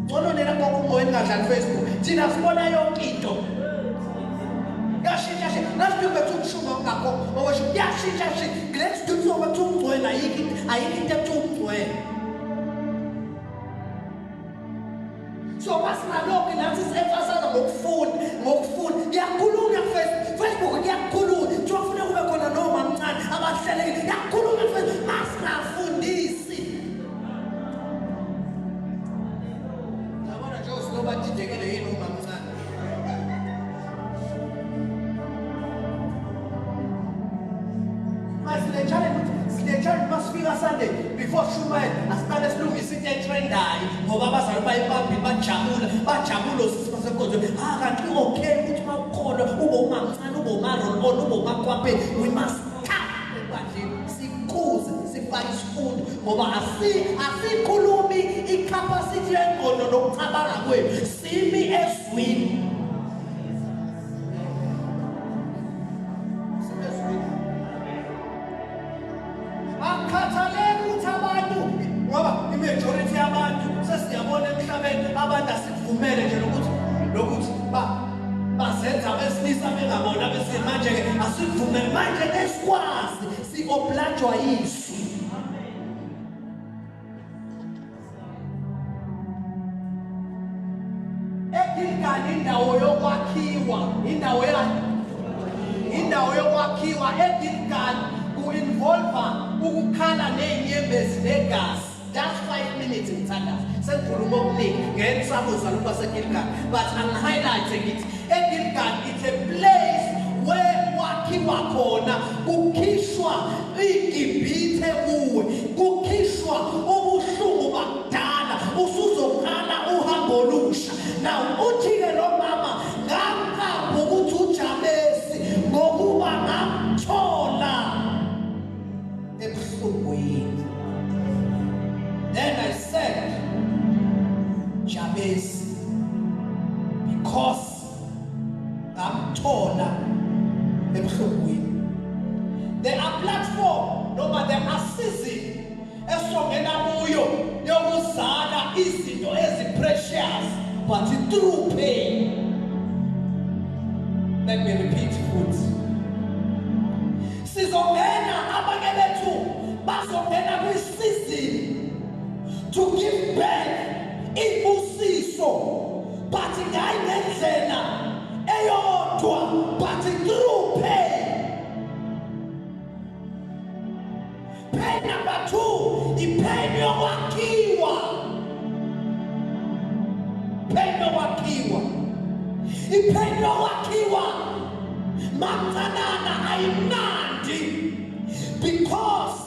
Ngcono nina kokungoyini ningadlali Facebook. Thina sibona yonke into. Yashintsha shintsha. Last week bethu umshungo ngakho okwesho yashintsha shintsha. Next week soba kuthiwa umgcwele ayikho ayikho into ekuthiwa umgcwele. So masingalokhu nathi si-emphasize ngokufunda ngokufunda kuyakhulunywa ku-Facebook kuyakhulunywa kuthiwa kufuneka kube khona nomamncane abahlelekile kuyakhulunywa ku-Facebook masingafundisi yabona nje usiloba didekile yini umamncane Sine-challenge ukuthi sine-challenge uma sifika Sunday before sishumayele asiqale silungise into etrendayo ngoba abazali bayibambile bajabula bajabula osisi basenkonzweni ah kanti okay ukuthi uma ukholwa ube umamncane ube uma-roll on ube umakhwapheni we must come ebandleni sikhuze sifake isifundo ngoba asikhulumi i-capacity yengqondo nokucabanga kwethu simi ezwini Akukhathaleki ukuthi abantu ngoba i-majority yabantu sesiyabona emhlabeni abantu asikuvumele nje lokuthi lokuthi ba bazenza abesilisa bengabona abesilisa manje-ke asikuvumele manje esikwazi si-oblajwa yisu EGilgali indawo yokwakhiwa, indawo yani? Indawo yokwakhiwa eGilgali ku-involva ukukhala ney'nyembezi negazi. Just 5 minutes ngithandaza. Sengikhuluma okuningi ngeke ngisakuzwa lokhu kwaseGilgali. But angi-highlight ngithi eGilgali it's a place where kwakhiwa khona kukhishwa iGibhithe kuwe kukhishwa ubuhlungu bakudala usuzoqala uhambo olusha now uthi-ke lo mama ngamqapha ukuthi ujabesi ngokuba ngamthola ebuhlungwini then i said jabesi because ngamthola ebuhlungwini. esongena kuyo yokuzala izinto ezi-precious but through pain. Let me repeat futhi, sizongena, abanye bethu bazongena kwi-season to give birth ibusiso, but ngayi ngendlela eyodwa, but through pain. Pain number 2, ipain yokwakhiwa, pain yokwakhiwa, ipain yokwakhiwa, mamncanana, ayimnandi because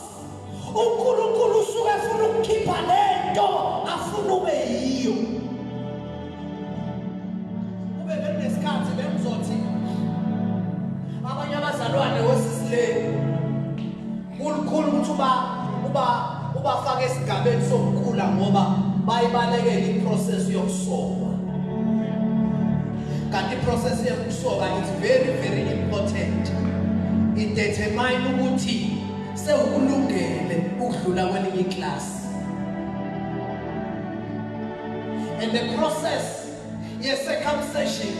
uNkulunkulu usuke efuna ukukhipha lento afuna ube yiyo. Kube bekunesikhathi bengizothi abanye abazalwane wosisileni kulukhulu ukuthi uba ubafake esigabeni sokukhula ngoba bayibalekela iprocess yokusoka, kanti iprocess yokusoka is very very important. It determine ukuthi sewukulungele ukudlula kwelinye iclass, and the process ye-circumcision,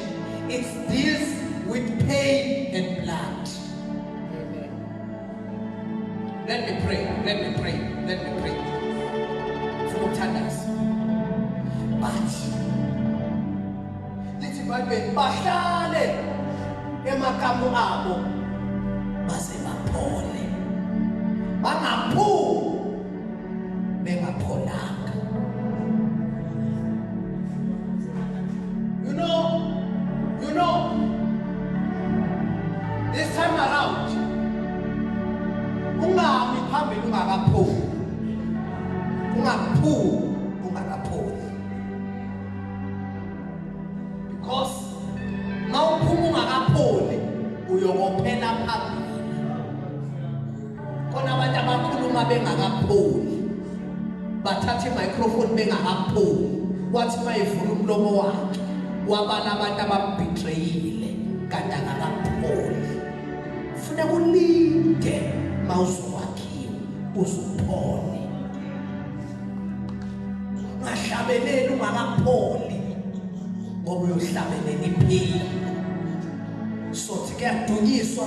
it deals with pain and blood. Let me pray, let me pray, let me pray. Funa ukuthandaza, but lithi iBhayibheli bahlale emakamu abo baze baphole, bangaphumi bengapholanga. You know, this time around ungami phambili ungakaphumi, ungaphumi ungakapholi, because mawuphuma ungakapholi uyokophela phambili. Khona abantu abakhuluma bengakapholi, bathatha imicrophone bengakapholi, wathi mayivula umlomo wakhe wabala abantu abambetrayile kanti akakapholi. Funeka ulinde mawuzokwakhiwa uzuphole. Ungahlabeleli ungakapholi ngoba uyohlabelela iphini. Sothi kuyadunyiswa,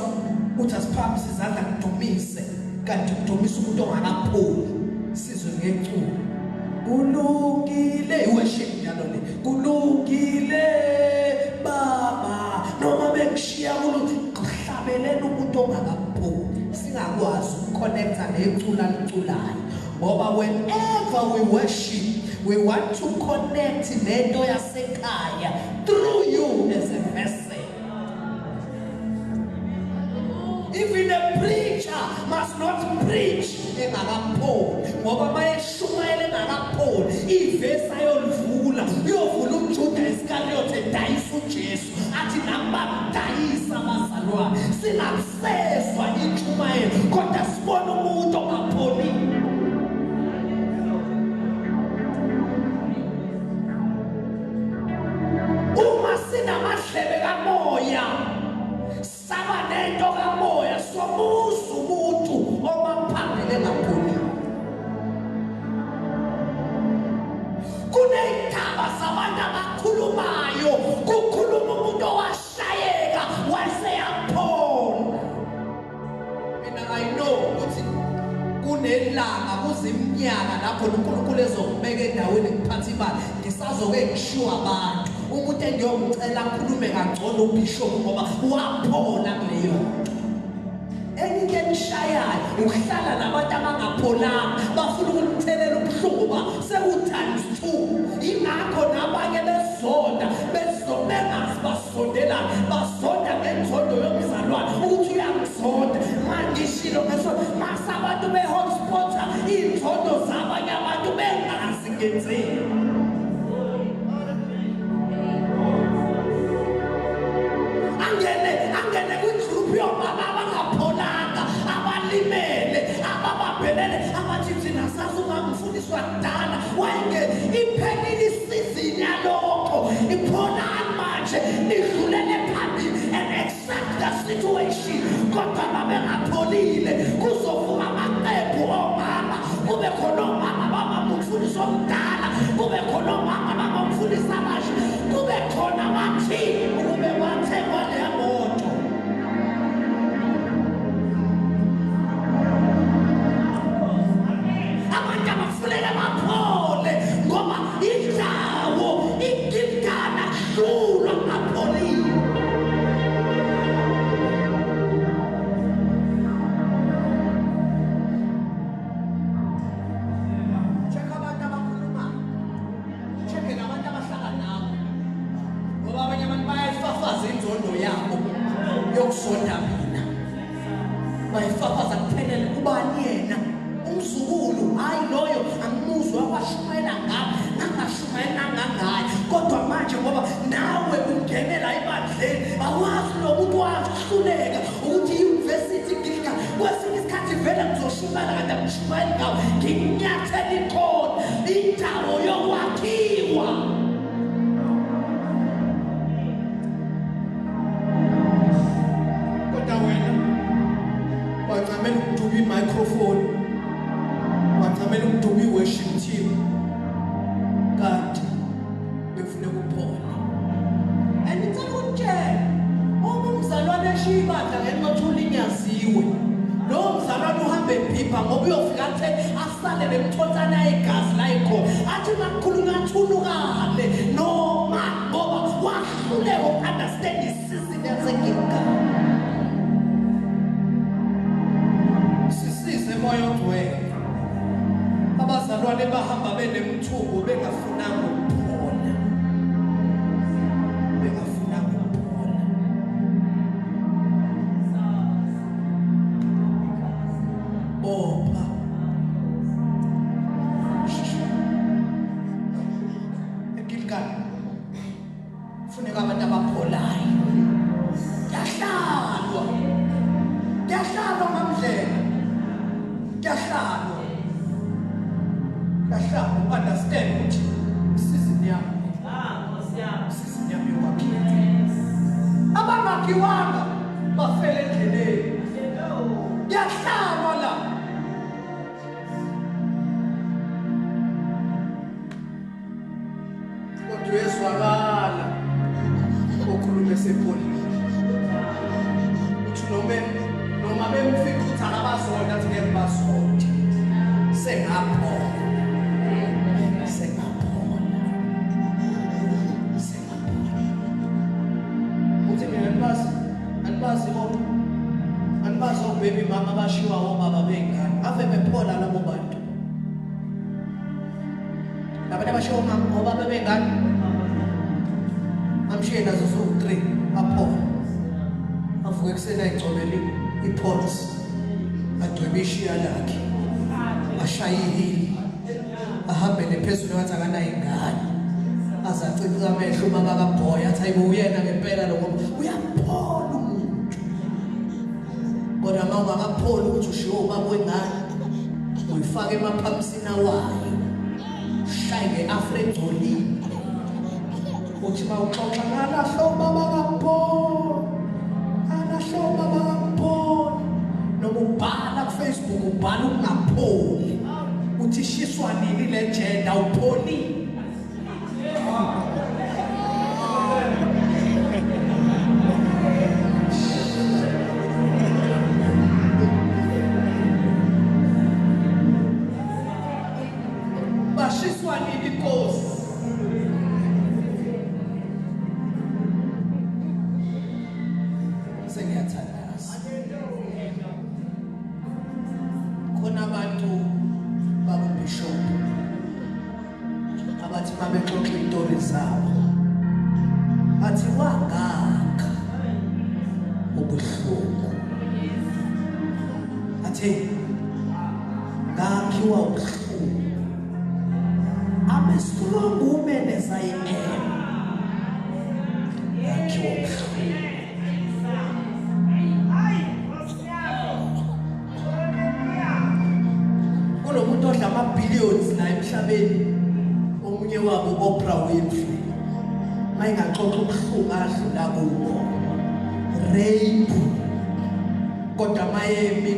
uthi asiphakamise izandla kudumise, kanti kudumisa umuntu ongakapholi. Sizwe ngeculo, kulungile, iworship njalo le, kulungile baba noma bengishiya kuluthi kuhlabelela umuntu ongakapholi, singakwazi ukuconnecta necula liculayo, ngoba whenever we worship we want to connect nento yasekhaya through you as a vessel. Even a preacher must not preach engakapholi, ngoba mayeshumayela engakapholi ivesi ayolivula uyovula uJuda Iscariot edayisa uJesu, athi nami bamdayisa abazalwane. Singakusezwa intshumayelo kodwa sibona umuntu ongapholile. Uma sinamadlebe kamoya, saba nento kamoya, somuza umuntu omaphambili engapholile. Kuney'ndaba zabantu abakhulumayo, kukhuluma umuntu owashayeka waseyaphola. Mina I know ukuthi kunelanga kuziminyaka lapho uNkulunkulu ezokubeka endaweni ngiphatha imali, ngisazoke ngishiwa abantu. Umuntu engiyomcela akhulume kangcono ubishop ngoba waphola kuleyo nto. Enye into enishayayo ukuhlala nabantu abangapholanga, bafuna ukunithelela ubuhlungu ba seku-times two. Ingakho nabanye bezonda bengazi basondelana, bazonda ngenzondo yomzalwane ukuthi uyangizonda. Mangishilo ngeso mase abantu be-hotspota iy'nzondo zabanye abantu bengazi ngenzeni. Angene kwigroup yomama abangapholanga, abalimele, ababambelele, abathi thina sazi umama umfundisi wakudala wayenge iphelile isizini yalokho. Ipholani manje, nidlulele phambili and accept the situation. Kodwa babengapholile, kuzovuka amaqembu omama kube khona. umfundisi omdala, kube khona omama abangomfundisi abasha, kube khona amathimba ukube kwathengwa leya moto. Abantu abafuneka baphole ngoba indawo igilgana kuhlulwa kungapholile. Check abantu abakhulumayo. Check nabantu abahlala nawe. Ngoba abanye abantu bayayifafaza inzondo yabo yokuzonda mina. Bayifafaza kuphelele ubani yena? Umzukulu, hayi loyo angimuzwa washumayela ngami, ngangashumayela ngangaye. Kodwa manje ngoba nawe ungenela ebandleni, awazi lo muntu wahluleka ukuthi i-university ngilika kwesinye isikhathi vele ngizoshumayela kanti angishumayeli ngawo, nginyathela ikhona indawo yokwakhiwa. Kodwa wena wancamela ukuduba i-microphone, wancamela ukuduba i-worship team, kanti bekufuneka uphole. And ngicela ukutshela, uma umzalwane eshiya ibandla ngenxa yokuthi ulinyaziwe, lowo mzalwane uhambe ebhibha ngoba uyofika athe asale nemthontana yegazi la ekhona, athi makukhulunywa athunukale noma ngoba wahluleka uku-understand isizini yaseGilgal. Sisize moya ongcwele. Abazalwane bahamba benemthuko bengafunanga ukuphola. Bengafunanga ukuphola. Bopha. EGilgal funeka abantu abapholayo. Kuyahlalwa. Kuyahlalwa ngamndlela. Kuyahlalwa. Kuyahlalwa understand ukuthi isizini yami. Nkosi yami. Isizini yami yokwakhiwa. Abangakhiwanga bafele endleleni. Kuyahlalwa la. Kodwa uyezwakala okhuluma esepholile. Uthi noma bemfica ukuthi akabazonda, athi ngeke bazonde. Sengaphola. Sengaphola. Sengaphola. Uthi mina anibazi, anibazi bonke. Anibazi obaby mama abashiwa obaba bey'ngane. Ave bephola labo bantu. Labantu abashiwa omama obaba bey'ngane. Amshiye nazo ziwu-3 aphola. Avuke ekuseni ayigcobele i-pots. Adwebe ishiya lakhe. Ashaye ihili. Ahambele phezulu ngathi akanayo ingane. Azacica amehlo ubaba kaBoy athi ayibo uyena ngempela lo ngoba uyaphola umuntu. Kodwa uma ungakapholi ukuthi ushiwo ubaba wengane, uyifaka emaphamsini awayo. Ushaye nge-afro engcolile. Uthi uma uxoxa ngalahla ubaba kaBoy. Alahla ubaba kaBoy. Noma ubhala ku-Facebook ubhala ukungapholi. Uthi shiswa nini le jenda awupholile. Bashiswa nini inkosi? Sengiyathandaza. Khona abantu bakuBishop abathi mabexoxa izitori zabo bathi wangaka ubuhlungu, athi ngakhiwa ubuhlungu. I'm a strong woman as I am. Ngakhiwa ubuhlungu. Kunomuntu odla ama-billions la emhlabeni, omunye wabo Oprah Winfrey, mayingaxoxa ubuhlungu adlula kubo, rape, kodwa mayemi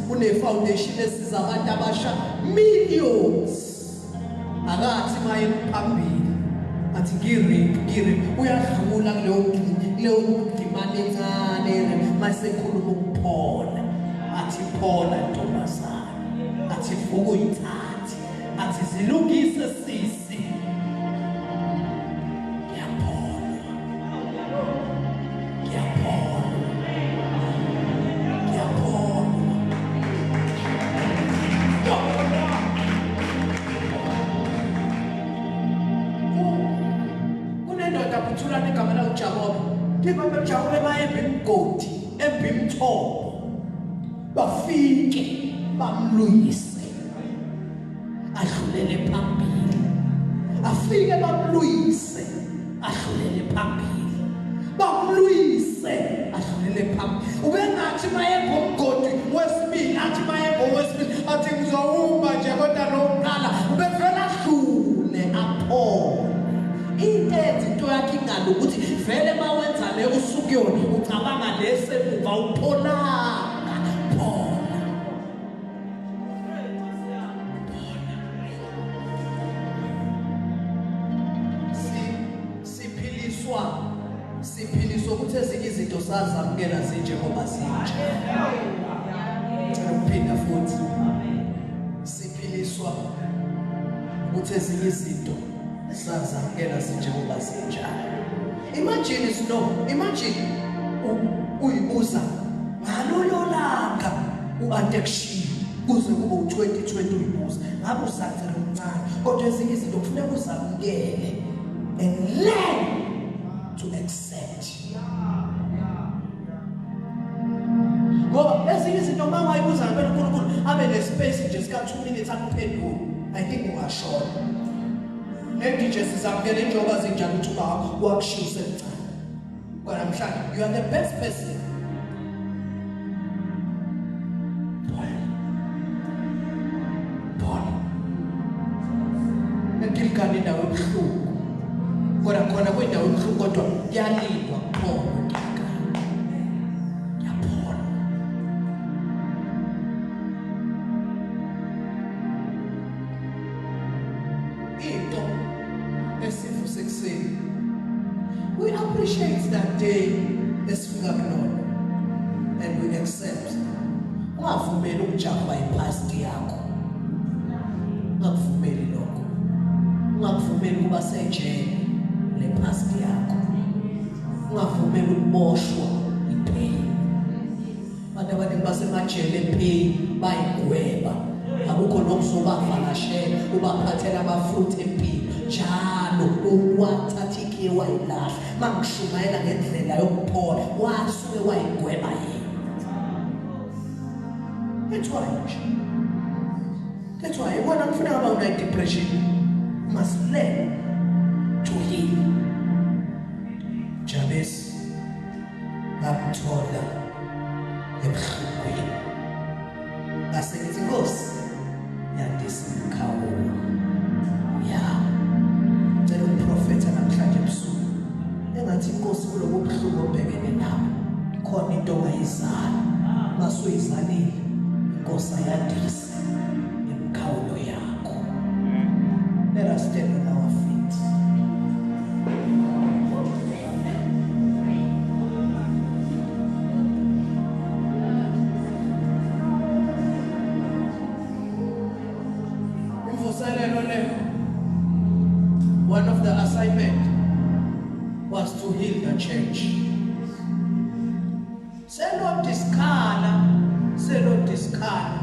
kune foundation esiza abantu abasha millions. Akathi maye phambili athi ngirape ngirape uyadlula kuleyo kuleyo ndimane encane masekhuluma ukuphola athi phola ntombazana athi vuka uyithathe athi zilungise sisi ngiyapholwa ngiyapholwa ngiyapholwa Kunendoda buthulana igama lawo uJakobe. Libabe uJakobe bayemba imigodi, emba imithombo. Bafike bamluyise. Adlulele phambili. Afike bamluyise, adlulele phambili. Bamluyise, adlulele phambili. Ubengathi mayemba umgodi wesibili, athi mayemba owesibili, athi ngizowuma nje kodwa lo uqala ubevela adlule aphole. Into eyenza into yakhe ingalungi ukuthi vele mawenza le usukuyona ucabanga le semuva upholanga. Phola. Siphiliswa siphiliswa ukuthi ezinye izinto sazamukela zinjengoba zinje. Ngicela ukuphinda futhi. Siphiliswa ukuthi ezinye izinto sazamukela zinjengoba zinjalo. Imagine snow, imagine uyibuza ngalolo langa u-antekushiya kuze kube u-2020 uyibuza ngabe usacela omncane kodwa ezinye izinto kufuneka uzamukele and learn to accept ngoba ezinye izinto uma ungayibuza ngempela uNkulunkulu abe nespace nje sika 2 minutes akuphendule i think ungashona le DJ sizamukele njengoba zinjalo ukuthi ubaba wakushiya usemncane kodwa namhlanje you are the best person Paul eGilgali indawo ebuhlungu kodwa khona kuyindawo ebuhlungu kodwa kuyalindwa kuphona eGilgali kuyaphola into esivuse ekuseni we appreciate that day esifika kulona and we accept ungavumeli ukujahwa ipast yakho ungakuvumeli lokho ungakuvumeli ukuba sejele le past yakho ungavumeli ukuboshwa ipain abantu abaningi basemajele epain bayigweba akukho nokuzobavakashela ubaphathela amafruit empilo njalo uwathatha ikhiye wayilahla mangishumayela ngendlela yokuphola wasuke wayigweba yena That's why nje. That's why ibona ngifuna ngaba una depression. You must learn to heal. Jabez ngamthola ebuhlungwini. Ngase ngithi Nkosi yandisa imikhawulo. Ya. Cela umprofetha namhlanje ebusuku. Engathi inkosi kulobu buhlungu obhekene nabo khona into ongayizali. Masuyizalile inkosi ayandise imikhawulo yakho. Let us stand on our feet. Imvuselelo le one of the assignment was to heal the church. Selodwa isikhala, selodwa isikhala.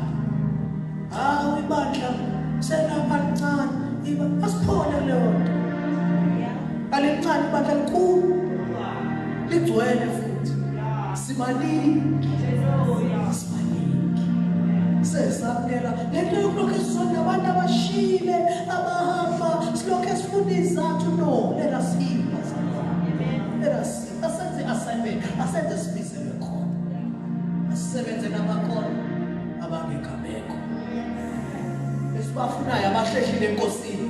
Hawu ibandla selapha lincane, iba asiphole leyo nto. Alincane ibandla likhulu. Ligcwele futhi. Sibaningi. Sibaningi. Sesamukela lento yokulokhu esizonda abantu abashile abahamba silokhu esifuna izathu no let us heal bazalwane. Let us see. Asenze assignment, asenze sibizelwe khona. Asisebenze nabakhona abangekho abekho. Esibafunayo abahlehlile enkosini.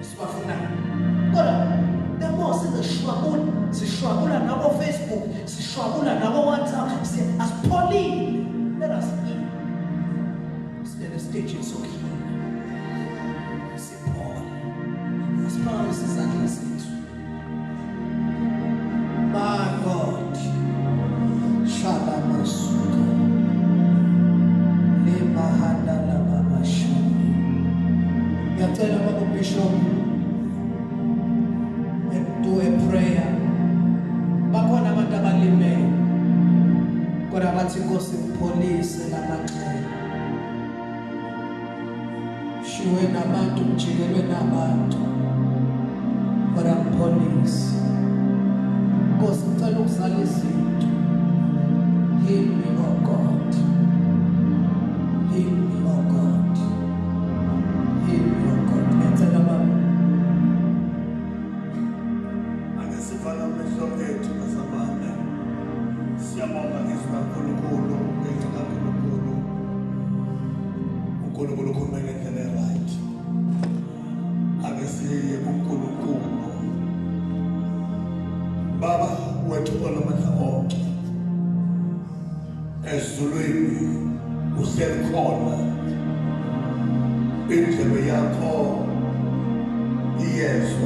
Esibafunayo. Kodwa the more sizeshwabula, sishwabula nabo Facebook, sishwabula nabo WhatsApp, asipholile. Let us heal. Sibene stage sokuheal. Kodwa bathi inkosi ngipholise lamanxeba. Shiwe nabantu ngijikelwe nabantu. Kodwa ngipholise. Nkosi ngicela ukuzala izinto. Heal me, oh God. Heal me, oh God. Heal me, oh God. Ngiyacela baba. Ake sivale amehlo ethu bazalwane. Siyabonga izwi kaNkulunkulu, ngenxa kaNkulunkulu. uNkulunkulu ukhulume ngendlela e-right. Ake siye kuNkulunkulu. Baba wethu onamandla onke. Ezulwini uhleli khona. Indlebe yakho iyezwa.